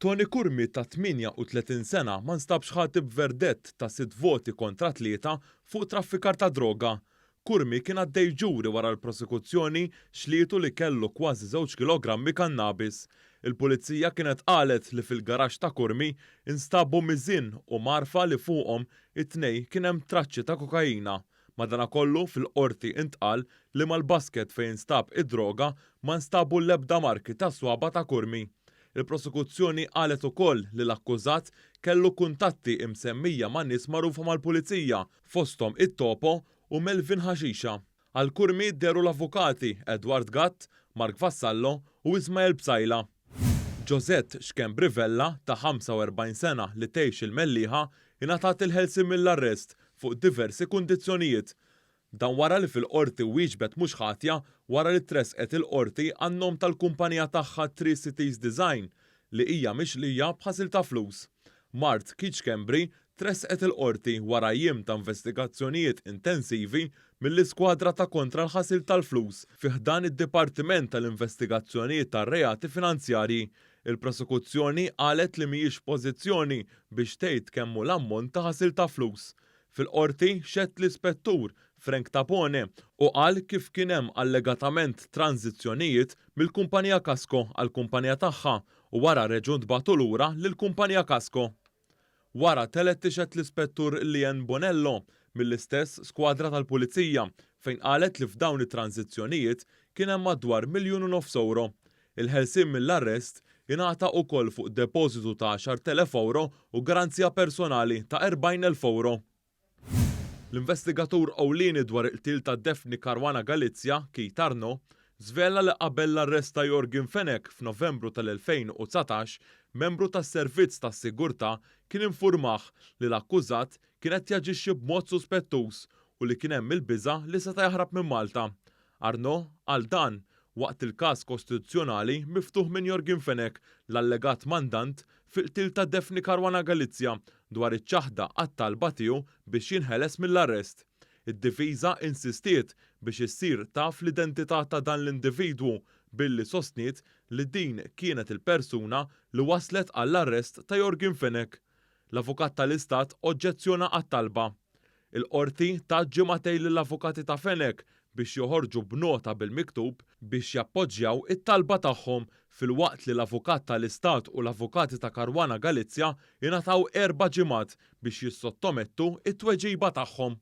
Tony Curmi ta' 38 sena ma nstabx ħati b'verdett ta' sitt voti kontra tlieta fuq traffikar ta' droga. Curmi kien għaddej ġuri wara l-prosekuzzjoni xlietu li kellu kważi żewġ kilogrammi kannabis. Il-Pulizija kienet qalet li fil-garaxx ta' Curmi instabu miżien u mgħarfa li fuqhom it-tnej kien hemm traċċi ta' kokaina. Madanakollu, fil-Qorti intqal li mal-basket fejn instab id-droga ma nstabu l-ebda marki ta' swaba' ta' Curmi. Il-Prosekuzzjoni qalet ukoll li l-akkużat kellu kuntatti imsemmija ma' nies magħrufa mal-Pulizija, fosthom it-Topo u Melvin Haxixa. Għal Curmi dehru l-avukati Edward Gatt, Mark Vassallo u Ismael Psaila. Josette Schembri Vella ta' 45 sena li tgħix il-Mellieħa ingħatat il-ħelsien mill-arrest fuq diversi kundizzjonijiet. Dan wara li fil-Qorti wieġbet mhux ħatja wara li tressqet il-Qorti għan-nom tal-kumpanija tagħha Tree Cities Design li hija mixlija b'ħasil ta' flus. Mart Keith Schembri tressqet il-Qorti wara jiem ta' investigazzjonijiet intensivi mill-Iskwadra ta' Kontra l-Ħasil tal-Flus fi ħdan id-Dipartiment tal-Investigazzjonijiet tar-Reati Finanzjarji. Il-Prosekuzzjoni qalet li mhijiex f'pożizzjoni biex tgħid kemm hu l-ammont ta' ħasil ta' flus. Fil-Qorti xehed l-Ispettur Frank Tapone u qal kif kien hemm allegatament tranżizzjonijiet mill-kumpanija Kasco għall-kumpanija tagħha u wara reġgħu ntbagħtu lura lill-kumpanija Kasco. Wara telgħet tixhed l-Ispettur Leanne Bonello mill-istess skwadra tal-Pulizija fejn qalet li f'dawn it-tranżizzjonijiet kien hemm madwar miljun u nofs ewro. Il-ħelsien mill-arrest ingħata ukoll fuq depożitu ta' 10,000 ewro u garanzija personali ta' 40,000 ewro. L-investigatur ewlieni dwar il-qtil ta' Daphne Caruana Galizia, Keith Arnaud, żvela li qabel l-arrest ta' Yorgen Fenech f'Novembru tal-2019, membru tas-Servizz tas-Sigurtà kien infurmah li l-akkużat kien qed jaġixxi b'mod suspettuż u li kien hemm il-biża' li seta' jaħrab minn Malta. Arnaud qal dan waqt il-każ kostituzzjonali miftuħ minn Yorgen Fenech, l-allegat mandant fil-qtil ta' Daphne Caruana Galizia dwar iċ-ċaħda għat-talba tiegħu biex jinħeles mill-arrest. Id-difiża insistiet biex issir taf l-identità ta' dan l-individwu billi sostniet li din kienet il-persuna li wasslet għall-arrest ta' Yorgen Fenech. L-Avukat tal-Istat oġġezzjona għat-talba. Il-Qorti tat ġimagħtejn lill-avukati ta' Fenech biex joħorġu b'nota bil-miktub biex jappoġġjaw it-talba tagħhom filwaqt li l-Avukat tal-Istat u l-avukati ta' Caruana Galizia ingħataw erba' ġimgħat biex jissottomettu t-tweġiba tagħhom.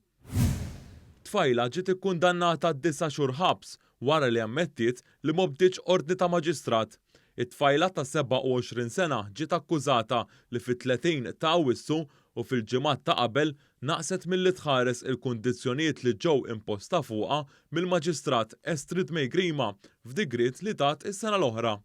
Tfajla ġiet ikkundannata disa' xhur ħabs wara li ammettiet li m'obdietx ordni ta' maġistrat. It-tfajla ta' 27 sena ġiet akkużata li fit-30 ta' Awwissu u fil-ġimgħat ta' qabel naqset milli tħares il-kundizzjonijiet li ġew imposta fuqha mill-Maġistrat Estrid May Grima f'digriet li tat is-sena l-oħra.